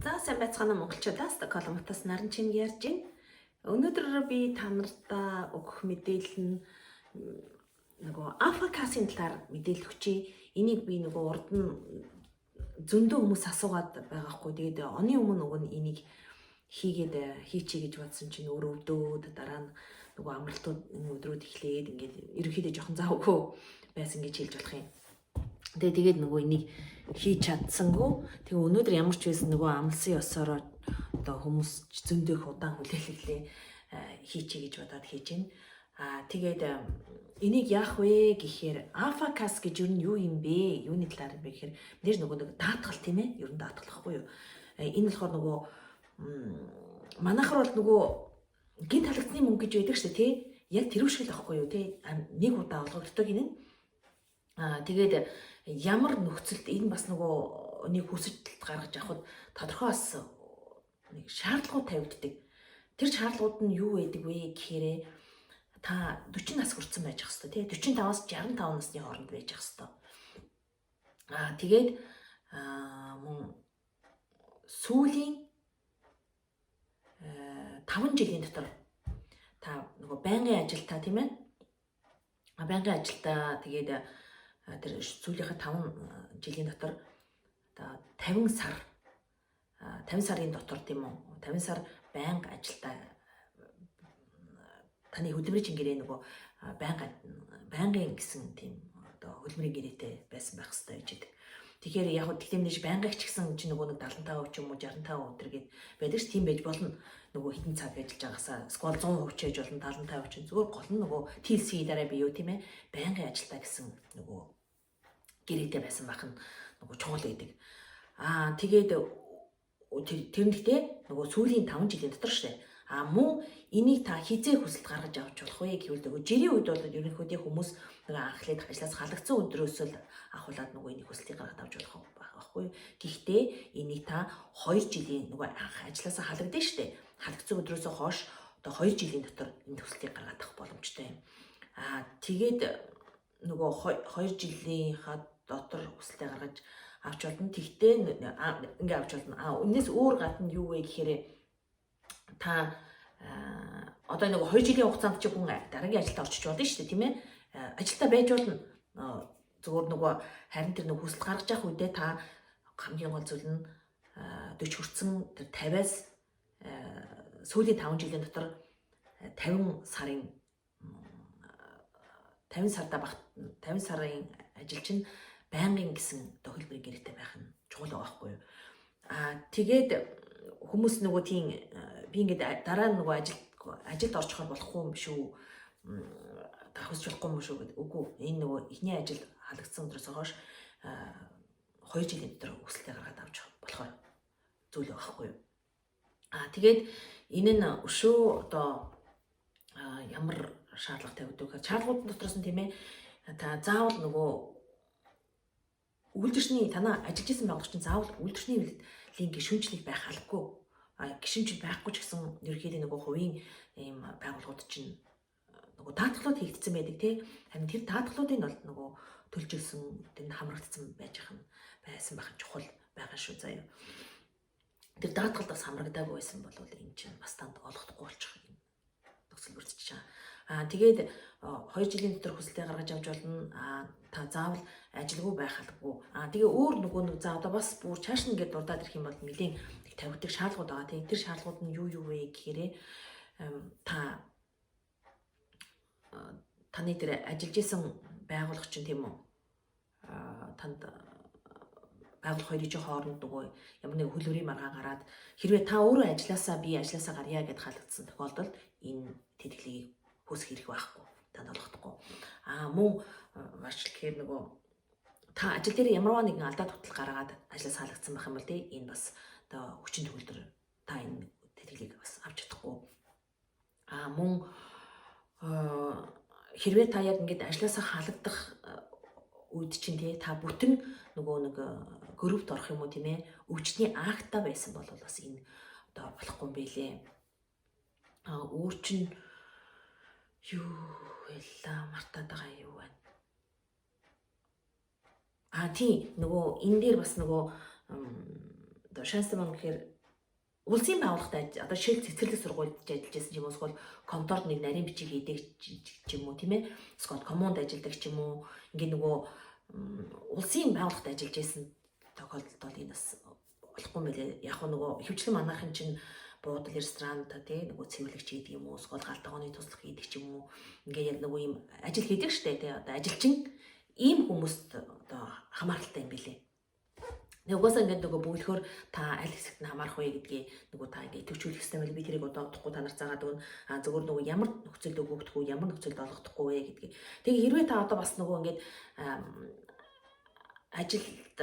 За, сайн байцгаана уу, монголчуудаа. Стокгольм хотоос Наран Чин ярьж байна. Өнөөдөр би та нартаа өгөх мэдээлэл нь нөгөө a-kassan талаар мэдээлэл өгчээ. Энийг би нөгөө урд нь зөндөө хүмүүс асуугаад байгаа хгүй. Тэгээд оны өмнө нөгөө энийг хийгээд хийчихье гэж бодсон чинь өөрөө өвдөөд, дараа нь нөгөө амралтууд өдрүүд эхлээд ингээд ерөнхийдөө жоохон завгүй байсан гэж хэлж болох юм. Тэгээд нөгөө энийг хийж чадсангүй. Тэгээ өнөөдөр ямар ч байсан нөгөө амлсан ёсороо одоо хүмүүс зөндөх удаан хүлээлгэлээ хийчихье гэж бодоод хийж байна. Аа, тэгээд энийг яах вэ гэхээр a-kassa гэж юу нь юу юм бэ? Юуны талаар юм бэ гэхээр мэдээж нөгөө нэг даатгал, тийм ээ? Ер нь даатгалахгүй юу? Энэ болохоор нөгөө манайхаар бол нөгөө гэнэт халагдсны мөнгө гэж байдаг шүү дээ, тий? Яг тэр шиг л ахгүй юу, тий? Нэг удаа олгогддог энэ нь. Аа, тэгээд ямар нөхцөлд энэ бас нөгөө нэг хүсэлт гаргаж авахд тодорхой бас нэг шаардлагууд тавигддаг. Тэр шаардлагууд нь юу байдаг вэ гэхээр та 40 нас хүрсэн байж ах хэвээр, тий, 45-аас 65 насны хооронд байж ах хэвээр. Аа, тэгээд мөн сүүлийн 5 жилийн дотор та нөгөө байнгын ажилтаа, тийм ээ? А, байнгын ажилтаа, тэгээд тэр сүүлийнхээ 5 жилийн дотор одоо 50 сар, 50 сарын дотор, тийм үү, 50 сар байнга ажилтаа, таны хөдөлмөрийн чингэрээ нөгөө байнга байнгын гэсэн тийм одоо хөдөлмөрийн гэрээтэй байсан байх хэрэгтэй гэж хэлдэг. Тэгэхээр яг хөө тэгтээ мэдээж байнгын ч гэсэн чи нөгөө нэг 75% ч юм уу 65% өдр гээд байдаг ш, тийм байж болно. Нөгөө хэдэн цаг ажиллаж байгаасаа эсвэл 100% ч байж болно, 75% ч, зүгээр гол нь нөгөө TLC дараа би юу, тийм ээ, байнгын ажилтаа гэсэн нөгөө гэрээтэй байсан байх нь нөгөө чухал байдаг. Аа, тэгээд тэр нь гэхдээ нөгөө сүүлийн 5 жилийн дотор шээ. А мөн энийг та хэзээ хүсэлт гаргаж авч болох вэ гэвэл нөгөө жирийн үед бол ерөнхийдөө хүмүүс нөгөө анхлаад ажлаас халагдсан өдрөөс л ахуулаад нөгөө энийг хүсэлтийг гаргаж авч болох байхгүй. Гэхдээ энийг та 2 жилийн нөгөө анх ажлаасаа халагдана штэ. Халагдсан өдрөөсөө хойш одоо 2 жилийн дотор энэ хүсэлтийг гаргаад авах боломжтой юм. Аа, тэгээд нөгөө 2 жилийнхаа дотор хүсэлтээ гаргаж авч болно. Тэгтээ ингээ авч болно. А үнээс өөр гадна юу вэ гэхээр та одоо нөгөө 2 жилийн хугацаанд чи хүн дараагийн ажилдаа орчиж болно шүү дээ, тийм ээ? Ажилдаа байж болно. Зүгээр нөгөө харин тэр нөгөө хүсэлт гаргаж явах үедээ та хамгийн гол зүйл нь 40 хүрсэн тэр 50-аас сүүлийн 5 жилийн дотор 50 сарын 50 сарда баг 50 сарын ажил чинь байнгын гэсэн одоо хөдөлмөрийн гэрээтэй байх нь чухал байгаа байхгүй юу? Аа, тэгээд хүмүүс нөгөө тийм би ингээд дараа нь нөгөө ажилд орчихоор болохгүй юм шүү, давхарч болохгүй юм шүү гэдэг. Үгүй, энэ нөгөө эхний ажил халагдсан өдрөөс хойш 2 жилийн дотор хүсэлтээ гаргаад авч болохоор зүйл байгаа байхгүй юу? Аа, тэгээд энэ нь өшөө одоо ямар шаардлага тавигддаг вэ? Шаардлагууд дотроос нь, тийм ээ, та заавал нөгөө үйлдвэрчний танаа ажиллаж исэн байгууллага чинь заавал үйлдвэрчний хэвлэлийн гишүүнчлэл байх албагүй. А гишүүнчил байхгүй ч гэсэн ерөнхийдөө нөгөө хувийн ийм байгууллагууд чинь нөгөө даатгалууд хийгдсэн байдаг, тий. Харин тэр даатгалуудыг бол нөгөө төлжөлсөн, тэр хамрагдсан байж ах нь байсан байх нь чухал байгаа шүү заяа. Тэр даатгалд бас хамрагдаагүй байсан бол энэ чинь бас танд олгохдохгүй болчих юм нөхцөл бүрдэж байгаа. Аа, тэгээд 2 жилийн дотор хүсэлтээ гаргаж авч болно. Аа, та заавал ажилгүй байх албагүй. Аа, тэгээ өөр нөгөө нэг, за, одоо бас бүр чааш нь ингээд дурдаад ирэх юм бол нэлийн их тавигддаг шаардлагууд байгаа. Тэгээ тэр шаардлагууд нь юу юу вэ гэхээр та таны тэр ажиллаж исэн байгууллага чинь, тийм үү, танд байгууллага хоёрын чинь хооронд нөгөө ямар нэг хөлөөрийн маргаан гараад, хэрвээ та өөрөө ажилласаа би ажилласаа гарья гэд халагдсан тохиолдолд энэ тэтгэлгийг хүсэх хэрэг байхгүй, танд олгохдохгүй. Аа, мөн маш гэхээр нөгөө та ажил дээр ямарваа нэгэн алдаа дутал гаргаад ажлаас халагдсан байх юм бол, тий, энэ бас одоо хүчин төгөлдөр та энэ тэтгэлгийг бас авч чадахгүй. Аа, мөн хэрвээ та яг ингээд ажлаасаа халагдах үед чинь, тий, та бүтэн нөгөө нэг группт орох юм уу, тийм ээ, өвчтний актаа байсан бол бас энэ одоо болохгүй юм бэлээ. А өөр чинь юу вэ, мартаад байгаа юу байна? А, тий, нөгөө энэ дээр бас нөгөө одоо tjänsteman гэхээр улсын байгууллагад одоо шил цэцэрлэг сургуульд ажиллаж байсан ч юм уу, эсвэл конторд нэг нарийн бичиг хийдэг ч юм уу, тийм ээ, эсвэл коммунд ажилладаг ч юм уу, ингээ нөгөө улсын байгууллагад ажиллаж байсан тохиолдолд бол энэ бас болохгүй юм билээ. Яг нөгөө хөвчлэн манайхын чинь буудал, ресторан та тий нөгөө цэвэрлэгч хийдэг юм уу, эсвэл гал тогооны туслах хийдэг ч юм уу, ингээ яг нөгөө ийм ажил хийдэг штэ тий, одоо ажилчин ийм хүмүүст одоо хамааралтай юм билээ. Тэгээ угаасаа ингээд нөгөө бөглөхөөр та аль хэсэгт нь хамаарах вэ гэдгийг нөгөө та ингээд идэвхжүүлэх хэрэгтэй байл. Би тэрийг одоо удахгүй та нар заагаад өгнө. А зөвхөн нөгөө ямар нөхцөлд өгөгдөх үү, ямар нөхцөлд олгохдохгүй вэ гэдгийг. Тэгээ хэрвээ та одоо бас нөгөө ингээд ажилд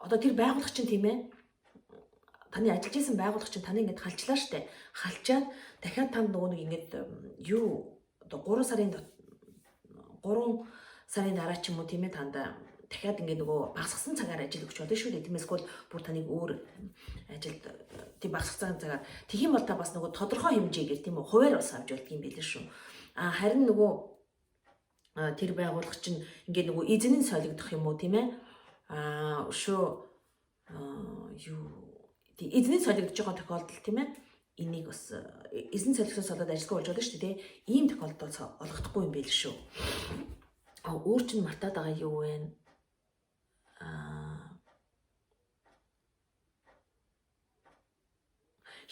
одоо тэр байгууллага чинь тийм ээ таны ажиллаж исэн байгууллага чинь таны ингээд халчлаа штэ. Халчаад дахиад танд нөгөө нэг ингээд юу одоо 3 сарын дараа ч юм уу тийм ээ танд дахиад ингээд нөгөө багасгасан цагаар ажил өгч болно шүү дээ. Тийм эсвэл бүр таныг өөр ажилд тийм багасгасан цагаар тэгэх юм бол та бас нөгөө тодорхой хэмжээгээр тийм үү хуваар бас авч болдго юм билээ шүү. А харин нөгөө тэр байгууллага чинь ингээд нөгөө эзэн нь солигдох юм уу тийм ээ. А өшөө юу тийм эзэн нь солигдож байгаа тохиолдол тийм ээ. Энийг бас эзэн солигдсоос болоод ажилгүй болж болно шүү дээ. Ийм тохиолдолд олгохдохгүй юм билээ шүү. А өөр чинь мартаад байгаа юу вэ?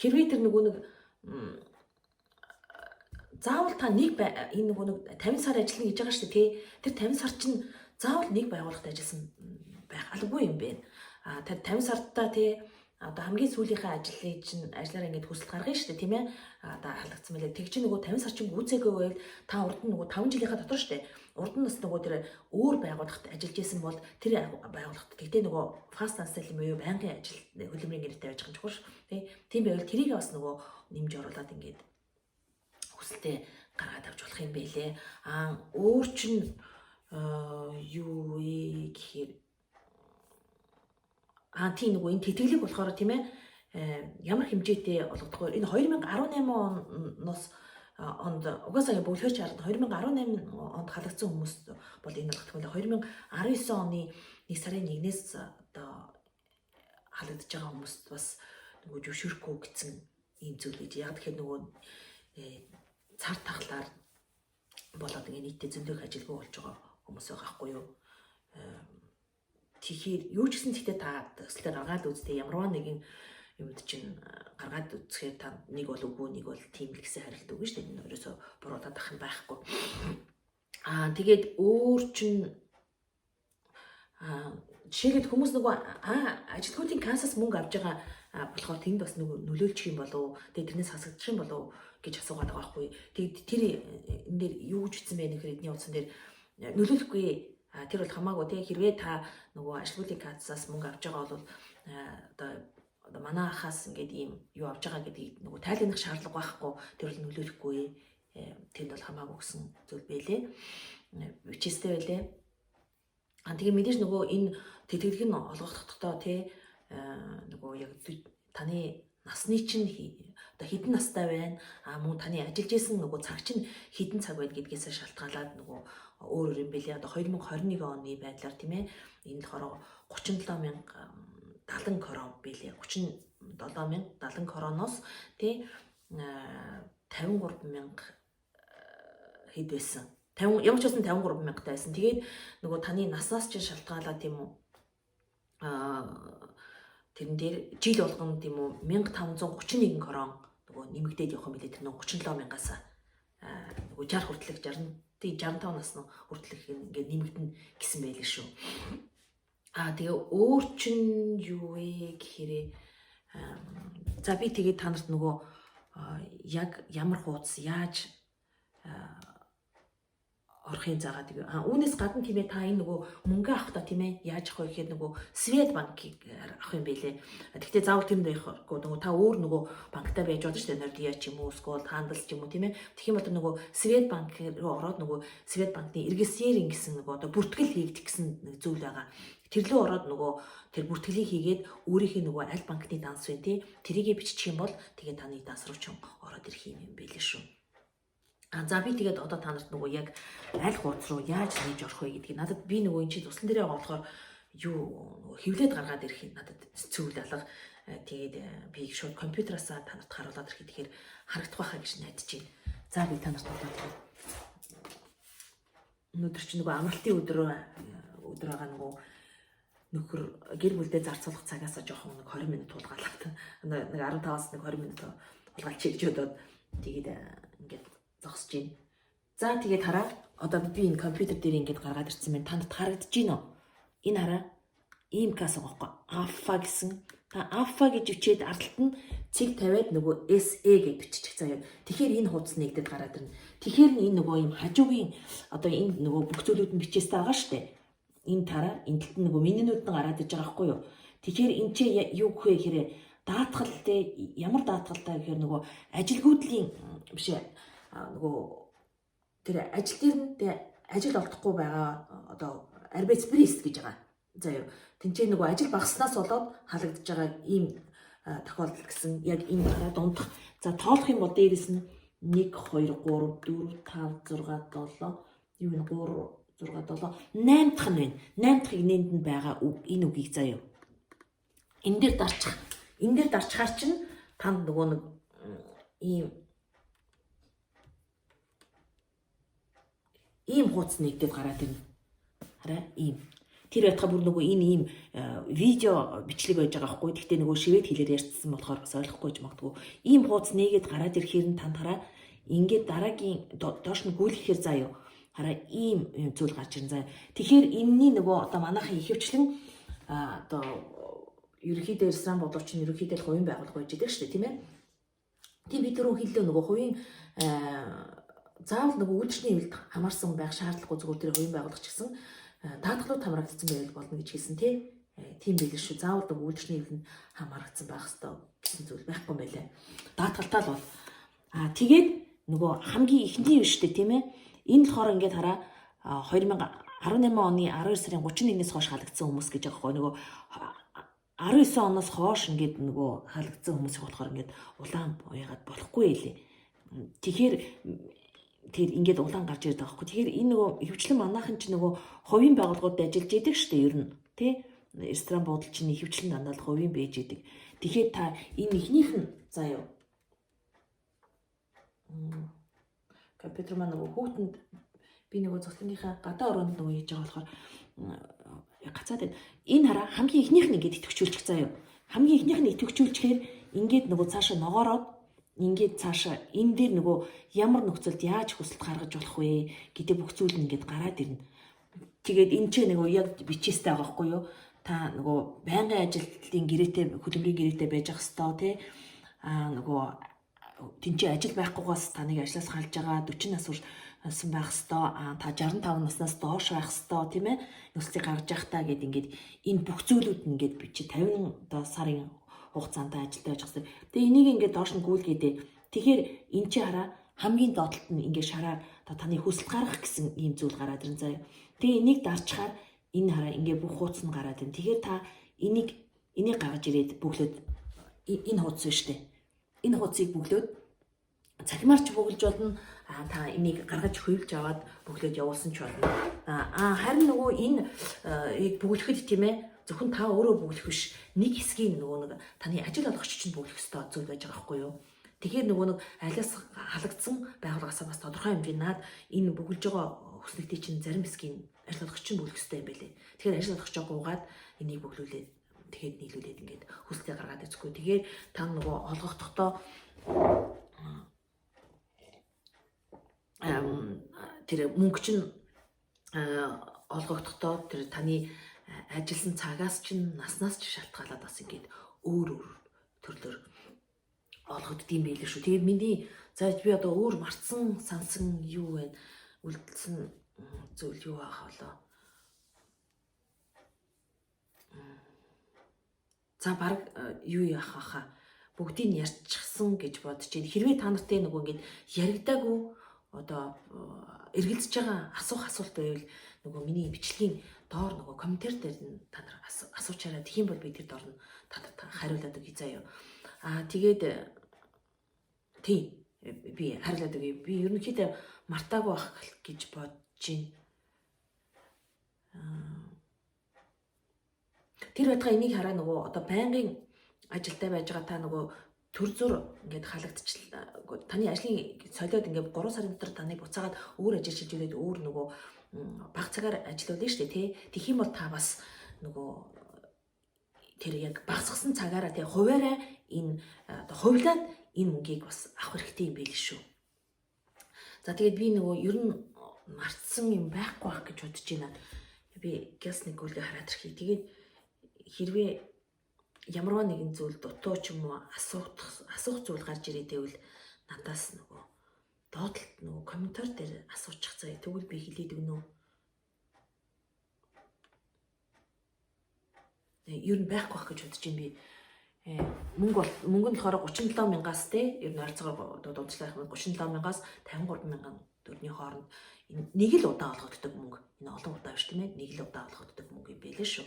Хэрвээ тэр нөгөө нэг заавал та нэг энэ нөгөө нэг 50 сар ажиллана гэж байгаа шүү дээ тий. Тэр 50 сар чинь заавал нэг байгууллагад ажилласан байх албагүй юм байна. А тэр 50 сартаа тий одоо хамгийн сүүлийнхээ ажлыг чинь ажиллаараа ингээд хүсэлт гаргана шүү дээ тийм ээ. Одоо халагдсан мэлээ. Тэг чинь нөгөө 50 сар чинь гүйцээгүй байвал та урд нь нөгөө 5 жилийнхаа дотор шүү дээ. Урд нь бас нөгөө тэр өөр байгууллагад ажиллаж исэн бол тэр байгууллагад тэгтээ нөгөө fast and юм уу байнгын ажил хөдөлмөрийн гэрээтэй байж байгаа юм чухал шүү. Тий. Тийм байвал тэрийг бас нөгөө нэмж оруулаад ингээд хүсэлтээ гаргаад авч болох юм байлээ. Аа өөр чинь юу вэ гэхээр тийм нөгөө энэ тэтгэлэг болохоор тийм ээ ямар хэмжээтэй олгодох вэ? Энэ 2018 оноос онд угаасаа бөглөхөөр чараад 2018 онд халагдсан хүмүүс бол энэ олгодох юм лээ. 2019 оны 1 сарын 1-ээс одоо халагдаж байгаа хүмүүст бас нөгөө зөвшөөрөхгүй гэсэн ийм зүйл гэж. Яг тэгэхээр нөгөө цар тахлаар болоод ингээ нийтдээ зөндөх ажилгүй болж байгаа хүмүүс байгаа хгүй юу? Тэгэхээр юу ч гэсэн гэхдээ та төсөлтөө гаргаад үзтээ ямарваа нэгэн юмд чинь гаргаад үзэхээр та нэг бол үгүй нэг бол тийм л гэсэн хариулт өгнө шүү дээ. Энэ ерөөсө буруудаад ах юм байхгүй. Аа тэгээд өөр чинь жишээлбэл хүмүүс нөгөө ажилтгуудын кассаас мөнгө авч байгаа болохоор тэнд бас нөгөө нөлөөлчих юм болов уу? Тэгээд тэрнээс хасагдчих юм болов уу гэж асуугаад байгаа байхгүй. Тэгээд тэр энэ дээр юу гэж утсан бэ гэхээр эдний утсан дээр нөлөөлөхгүй. Тэр бол хамаагүй тий хэрвээ та нөгөө ажилгүйдлийн кассаас мөнгө авч байгаа бол одоо манай ахаас ингээд ийм юу авч байгаа гэдгийг нөгөө тайлбарлах шаардлага байхгүй, тэр бол нөлөөлөхгүй, тэнд бол хамаагүй гэсэн зүйл байлээ. Бичээстэй байлээ. А тэгээ мэдээж нөгөө энэ тэтгэлэг нь олгохдохдоо тий нөгөө яг таны насны чинь одоо хэдэн настай байна, а мөн таны ажиллаж исэн нөгөө цаг чинь хэдэн цаг байна гэдгээс шалтгаалаад нөгөө өөр өөр юм бэлээ. Одоо 2021 оны байдлаар тийм ээ энэ болохоор 37070 крон бэлээ. 37070 кроноос тий 53000 хэд байсан. 50 ямар ч байсан 53000 байсан. Тэгээд нөгөө таны наснаас чинь шалтгаалаад тийм үү тэрэн дээр жил болгоно тийм үү 1531 крон нөгөө нэмэгдээд явах юм билээ. Тэр нөгөө 37000-аас нөгөө 60 хүртэлх 65 насны хүртэлх ингээд нэмэгдэнэ гэсэн байлээ шүү. Аа тэгээ өөр чинь юу вэ гэхээр за би тэгээд та нарт нөгөө яг ямар хуудас яаж орохын заагаад юу. А үүнээс гадна тийм ээ та энэ нөгөө мөнгө авахдаа тийм ээ яаж авах вэ гэхээр нөгөө Swedbank-ийг авах юм бэлээ. Гэхдээ заавал тэнд байхгүй нөгөө та өөр нөгөө банктай байж болно шүү дээ. Nordea ч юм уу, Skål, Handels ч юм уу тийм ээ. Тэгэх юм бол нөгөө Swedbank руу ороод нөгөө Swedbank-ны registrering гэсэн нөгөө одоо бүртгэл хийгдэх гэсэн нэг зүйл байгаа. Тэр лөө ороод нөгөө тэр бүртгэлийг хийгээд өөрийнхөө нөгөө аль банкны данс вэ тий тэрийгэ бичих юм бол тэгээ таны данс руу ч ороод ирэх юм бэлээ шүү. За би тэгээд одоо та нарт нөгөө яг аль хуудас руу яаж нээж орох вэ гэдгийг надад би нөгөө энэ чинь туслан дээрээ байгаа болохоор юу нөгөө хэвлээд гаргаад ирэх юм надад зүйл алга. Тэгээд би шууд компьютераасаа та нарт харуулад ирэх тэгэхээр харагдах байхаа гэж найдаж байна. За би та нарт одоо өнөөдөр чи нөгөө амралтын өдөр байгаа нөгөө нөхөр гэр бүлдээ зарцуулах цагаасаа жоохон нэг 20 минут тулгаалаад нэг 15-аас нэг 20 минут тулгаалчих гэж бодоод тэгээд ингээд зогсож байна. За тэгээд хараа одоо би энэ компьютер дээр ингээд гаргаад ирсэн байна. Танд харагдаж байна уу? Энэ хараа ийм кас байгаа байхгүй. Алфа гэсэн. Та алфа гэж бичээд ардталт нь цэг тавиад нөгөө SE гэж биччих заяа. Тэгэхээр энэ хуудас нэгдэд гараад ирнэ. Тэгэхээр энэ нөгөө ийм хажуугийн одоо энэ нөгөө бүх зүйлүүд нь бичээстэй байгаа шүү дээ. Энэ тараа энэ талд нь нөгөө менюнүүд нь гараад иж байгаа байхгүй юу? Тэгэхээр энэ чи юу гэх вэ гэхээр даатгал те ямар даатгалтай гэхээр нөгөө ажилгүйдлийн биш нөгөө тэр ажил дээр нь те ажил олдохгүй байгаа одоо Arbeitsbrist гэж байгаа. За юу. Тинчээ нөгөө ажил багаснаас болоод халагдж байгаа ийм тохиолдол гэсэн яг энэ дараа дундах. За тоолох юм бол дээрэс нь 1 2 3 4 5 6 7 юу вэ 3 6 7 8 дахь нь байна. 8 дахь игнэнд нь байгаа үг энэ үгийг заа юу. Энэ дээр дарчих. Энэ дээр дарчихаар чинь танд нөгөө нэг ийм хуудас нэгдээд гараад ирнэ. Хараа ийм. Тэр байтга бүр нөгөө энэ ийм видео бичлэг байж байгаа байхгүй. Гэхдээ нөгөө шивэд хэлээр ярьцсан болохоор бас ойлгохгүй ч магадгүй. Ийм хуудас нээгээд гараад ирэхээр нь танд хараа ингээд дараагийн доош нь гүйлгэхээр заа юу. Хараа ийм зүйл гарч ирнэ заа. Тэгэхээр энэний нөгөө одоо манайхан ихэвчлэн одоо ерөнхийдөө ресторан бодлого чинь ерөнхийдөө л хувийн байгууллага байж байгаа шүү дээ, тийм ээ. Тийм би түрүүн хэллээ нөгөө хувийн заавал нөгөө үйлчлэлийн хэвлэлд хамаарсан байх шаардлагагүй зүгээр тэр хувийн байгууллага ч гэсэн даатгалууд хамрагдсан байвал болно гэж хэлсэн тий. Тийм байл шүү. Заавал нөгөө үйлчлэлийн хэвлэлд хамаарагдсан байх ёстой гэсэн зүйл байхгүй байлаа. Даатгалтай л бол. Тэгээд нөгөө хамгийн эхний юу шүү дээ, тийм ээ. Энэ болохоор ингээд хараа 2018 оны 12 сарын 31-ээс хойш халагдсан хүмүүс гэж байгаа байхгүй. Нөгөө 19 оноос хойш ингээд нөгөө халагдсан хүмүүсийг болохоор ингээд улаан уяагаад болохгүй байлээ. Тэгэхээр тэр ингээд улаан гарч ирээд байгаа байхгүй. Тэгэхээр энэ нөгөө хөвчлэн манайхан ч нөгөө хувийн байгууллагууд ажиллаж идэг шүү дээ ер нь тий. Ресторан буудал чинь хөвчлэн дандаа л хувийн байж идэг. Тэгэхээр та энэ эхнийх нь заа юу. Компьютер маань нөгөө хүүтэнд би нөгөө цоцлонгийнхаа гадаа өрөөнд нөгөө хийж байгаа болохоор гацаад байна. Энэ хараа хамгийн эхнийх нь ингээд идэвхжүүлчих заа юу. Хамгийн эхнийх нь идэвхжүүлчихээр ингээд нөгөө цаашаа ногоороод ингээд цаашаа энэ дээр нөгөө ямар нөхцөлд яаж хүсэлт гаргаж болох вэ гэдэг бүх зүйл нь ингээд гараад ирнэ. Тэгээд энэ ч нөгөө яг бичээстэй байгаа байхгүй юу? Та нөгөө байнгын ажилтны гэрээтэй хөдөлмөрийн гэрээтэй байж ах хэвээр тий. Нөгөө тэнцээ ажил байхгүйгаас таныг ажлаас халж байгаа 40 нас хүрсэн байх хэвээр, та 65 наснаас доош байх хэвээр тийм ээ. Нөхцөлийг гаргаж явах та гэд ингээд энэ бүх зүйлүүд нь ингээд бичи 50 одоо сарын хугацаанд та ажилдаа байж хэвээр. Тэгээ энийг ингээд доош нь гүйлгээдээ. Тэгэхээр энэ чи хараа хамгийн доотлолт нь ингээд шараар таны хүсэлт гаргах гэсэн ийм зүйл гараад ирэн заяа. Тэгээ энийг дарчхаар энэ хараа ингээд бүх хуудас нь гараад ирнэ. Тэгэхээр та энийг гаргаж ирээд бөглөөд энэ хуудас байна штэ. Энэ хуудсыг бөглөөд цахимаар ч бөглөж болно. Та энийг гаргаж хөвлөж аваад бөглөөд явуулсан ч болно. Харин нөгөө энэ бөглөхөд тийм ээ зөвхөн та өөрөө бөглөх биш. Нэг хэсгийн нөгөө нэг таны ажил олгогч чинь бөглөх ёстой зүйл байж байгаа байхгүй юу? Тэгэхээр нөгөө нэг алиас халагдсан байгууллагаасаа бас тодорхой хэмжээний наад энэ бөглөж байгаа хүснэгтийн чинь зарим хэсгийн ажил олгогч чинь бөглөх ёстой юм байлээ. Тэгэхээр ажил олгогчоо гуугаад энийг бөглүүлээд тэгэхэд нийлүүлээд ингээд хүсэлтээ гаргаад үзэхгүй. Тэгэхээр та нөгөө олгохдохдоо тэр мөнгө чинь олгогдохдоо тэр таны ажилласан цагаас чинь наснаас ч шалтгаалаад бас ингээд өөр өөр төрлөөр олгогддгийм байлээ шүү. Тэгээд миний за би одоо өөр мартсан сансан юу вэ? Үлдсэн зүйл юу аах болоо? За баг юу яах хаа бүгдийг ярьчихсан гэж бодож байна. Хэрвээ та нартай нөгөө ингээд яригдаагүй одоо эргэлзэж байгаа асуух асуулт байвал нөгөө миний бичлэгийн доор нөгөө комментэр дээр нь та нар асуучаарай. Тэгэх юм бол би тэр доор нь та нарт хариулаад өгье заяа. Тэгээд тий би хариулаад өгье. Би ерөнхийдөө мартаагүй байх гэж бодож байна. Тэр байтугай энийг хараа нөгөө одоо байнгын ажилдаа байж байгаа та нөгөө төр зур ингээд халагдчихлаа. Таны ажлын солиод ингээд 3 сарын дотор таныг буцаагаад өөр ажил шилжүүлээд өөр нөгөө бага цагаар ажиллуулна шүү дээ, тий. Тэгэх юм бол та бас нөгөө тэр яг багасгасан цагаараа тий хуваараа энэ одоо хувилаад энэ мөнгийг бас авах хэрэгтэй юм байл шүү. За тэгээд би нөгөө ер нь мартсан юм байхгүй байх гэж бодож байна. Би гяс нэг гүлгээ хараад ирэхий. Тэгээд хэрвээ ямарваа нэгэн зүйл дутуу ч юм уу асуух зүйл гарч ирээд байвал надаас нөгөө доотлолт нөгөө комментар дээр асуучих заяа. Тэгвэл би хэлээд өгнө. Ер нь байхгүй байх гэж бодож байна би. Мөнгө бол мөнгө нь болохоор 37 мянгаас те ер нь ойрцоогоор дуудчлаа их 37 мянгаас 53 мянган төгрөгийн хооронд нэг л удаа олгогддог мөнгө. Энэ олон удаа биш тийм ээ. Нэг л удаа олгогддог мөнгө юм байлээ шүү.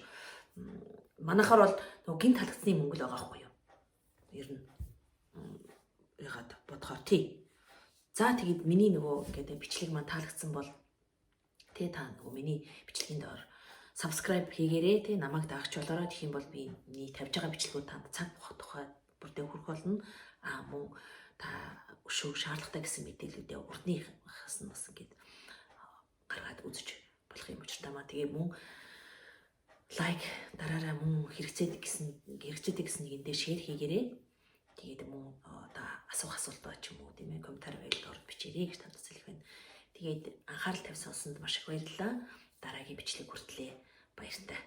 Манайхаар бол нөгөө гинт халагдсны мөнгө л байгаа байхгүй юу? Ер нь ягаад бодохоор тий. За тэгээд миний нөгөө ингээд бичлэг маань таалагдсан бол тий та нөгөө миний бичлэгийн доор subscribe хийгээрэй тий, намайг дагагч болоорой. Тэгэх юм бол би миний тавьж байгаа бичлэгүүд танд цаг тухай бүрдээ хүрэх болно. А мөн та өшөөг шаардлагатай гэсэн мэдээллүүдээ урдныхаас нь бас ингээд гаргаад үзэж болох юм учиртай маа. Тэгээ мөн лайк дараарай, мөн хэрэгцээтэй гэсэн нэгэндээ шеэр хийгээрэй. Тэгээд мөн одоо асуух асуулт ба ч юм уу тийм ээ комментар байдлаар орд бичээрэй гэж танд хэлэх байна. Тэгээд анхаарал тавьсан сонсонд маш их баярлалаа. Дараагийн бичлэг хүртлээ баяртай.